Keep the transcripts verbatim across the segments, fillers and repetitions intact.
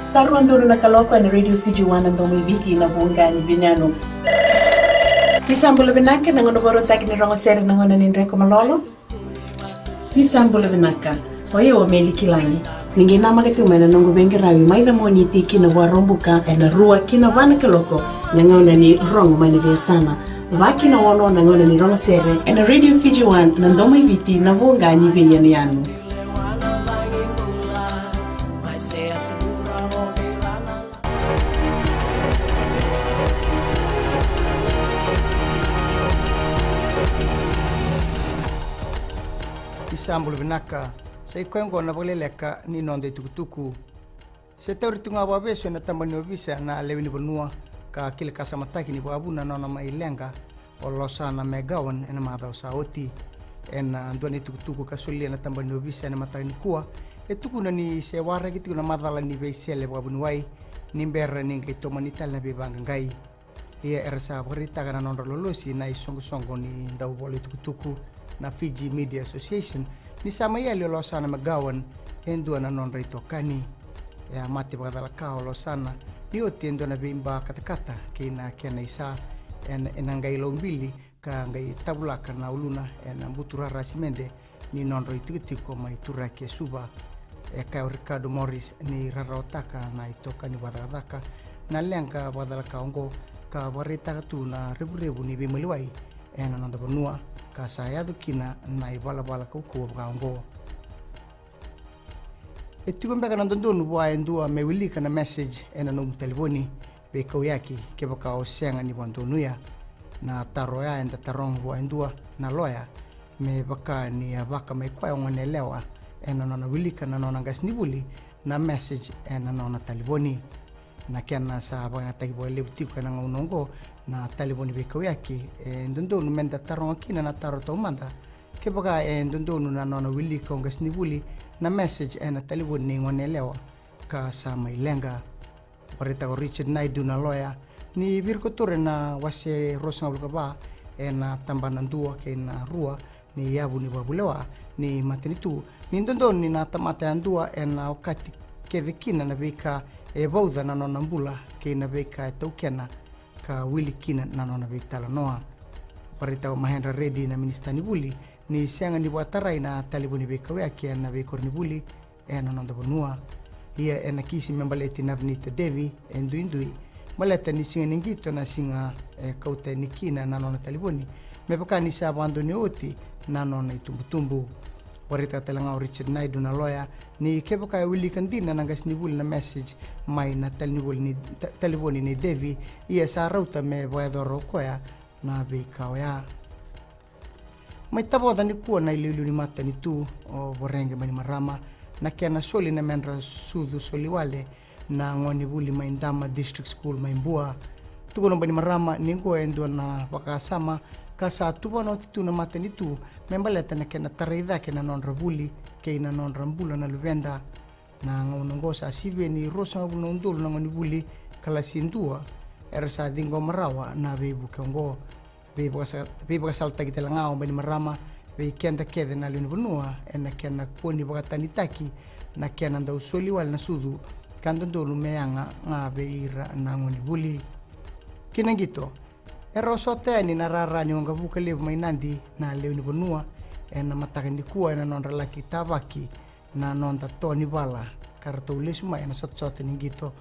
Sa rua donu na kaloko ena Radio Fiji One, na domo i Viti, na vuqa ni veiyanuyanu. Ni sa bula vinaka, na gauna vakarautaki ni rogo sere, na gauna ni dreko malolo. Ni sa bula vinaka. O yau o Meli Kilagi. Ni qai namaka tiko mai na noqu veiqaravi mai na Moniti ki na Vakaraubuka ena rua ki na va na kaloko, na gauna ni rogo mai na veiyasana. Va ki na ono na gauna ni rogo sere ena Radio Fiji One, na domo i Viti, na vuqa ni veiyanuyanu. Ni sa bula vinaka, sa i koya oqo na vakaleleka ni noda itukutuku. Se tauri tu ga vakavesu ena taba ni ovisa na lewe ni vanua ka kilakasamataki ni vakavuna na nona mai leqa o Losana McGowan ena macawa sa oti. Ena dua na itukutuku ka solia na taba ni ovisa ena mataka nikua, e tukuna ni se waraki tiko na macala ni veisele vakavuniwai ni bera ni qai tomani tale na veivaqaqai. Ia era sa vakaraitaka na nodra lolosi na isoqosoqo ni dauvola itukutuku na Fiji Media Association ni sa mai yali o Losana McGowan e dua na nodra itokani. E a mate vakacalaka o Losana ni oti e dua na veiba katakata kei na kena isa ena, ena qai laubili ka qai tavulaka na uluna ena buturara simede ni nodra itikotiko mai Turaki e Suva. E kaya o Ricardo Morris ni rarawataka na itokani vakacakacaka na leqa vakacalaka oqo ka vakaraitaka tu na revurevu ni veimaliwai ena noda vanua ka sa yaco kina na ivalavala kaukauwa vaka oqo. E tiko beka na dodonu vua e dua me wilika na message ena nomu talevoni veikauyaki kevaka o sega ni vakadonuya? Na taro oya eda taroga vua e dua na loya me vaka ni a vaka mai koya o goneyalewa ena nona wilika na nona qasenivuli na message ena nona talevoni. Na kena sa vakayagataki vakalevu tiko ena gauna oqo na talevoni veikauyaki, e dodonu meda taroga kina na taro taumada kevaka e dodonu na nona wilika o qasenivuli na message ena talevoni nei goneyalewa ka sa mai leqa. Vakaraitaka o Richard Naidu na loya ni virikotori ena wase ruasagavulu ka va ena tabana dua kei na rua ni yavu ni vakavulewa ni matanitu ni dodonu ni na tamata yadua ena okati kece kina na veika e vauca na nona bula kei na veika e taukena ka wili kina na nona veitalanoa. Vakaraitaka o Mahendra Reddy na minisita ni vuli ni sega ni vakatarai na talevoni veikauyaki ena veikoronivuli ena noda vanua. Ia ena kisi me baleti Navneet Devi e duidui baleta ni siga ni qito na siga e kauta yani kina na nona talevoni me vaka ni sa vakadonuya oti na nona itubutubu. Vakaraitaka tale ga o Richard Naidu na loya ni kevaka e wilika dina na qasenivuli na message mai na talevoni nei, ta-, talevoni nei Devi, ia sa rauta me vakayacora o koya na veika oya. Mai tavoca nikua na iliuliu ni matanitu o Voreqe Bainimarama na kena soli na medra sucu soli wale na gonevuli mai Dama District School mai Bua. Tukuna o Bainimarama ni oqo e dua na vakasama ka sa tuvana oti tu na matanitu me baleta na kena tarai cake na nodra vuli kei na nodra bula na luveda. Na gauna oqo sa sivia ni ruasagavulu na udolu na gonevuli kalasi dua era sa ciqoma rawa na veivuke oqo. Veivakasa-, veivakasalataki tale ga o Bainimarama vei keda kece na lewe ni vanua ena kena kua ni vakatanitaki na kena dau soli wale na sucu ka dodonu me yaga ga vei ira na gonevuli. Ki na qito, era osota yani na rara ni waqavuka levu mai Nadi na lewe ni vanua ena mataka nikua ena nodra laki tavaki na noda toa ni vala ka ratou lesu mai ena sotasota ni qito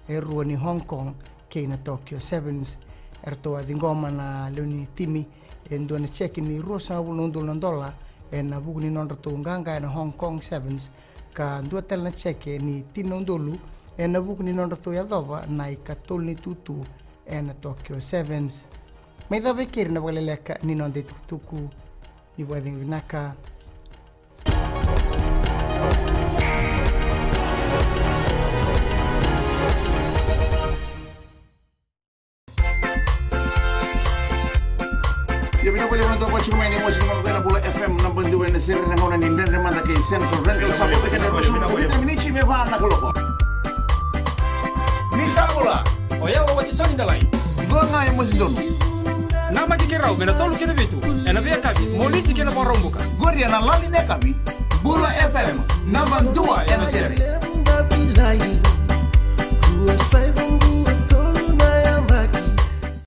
e rua ni Hong Kong kei na Tokyo Sevens. Eratou a ciqoma na lewe ni timi e dua na jeke ni ruasagavulu na udolu na dola ena vuku ni nodratou qaqa ena Hong Kong Sevens ka dua tale na jeke ni tini na udolu ena vuku ni nodratou yacova na ikatolu ni tutu ena Tokyo Sevens. Mai cava e keri na vakaleleka ni noda itukutuku. Ni vakacegu vinaka. Ia vinaka vakalevu na dau vakasuka mai na mosi ni gauna ena Bula F M, naba dua ena sere, na gauna ni Dredre Mada kei Central Rental. Sa voleka kina e ruasagavulu ka vitu na miniti me va na kaloko. Ni sa bula. O yau o Watisoni Dalai. Dua ga e mosi donu. Namaki keirau mai na tolu ki na vitu ena veiyakavi, Moniti ki na Vakaraubuka. Qori ena lali ni yakavi. Bula F M, naba dua ena sere.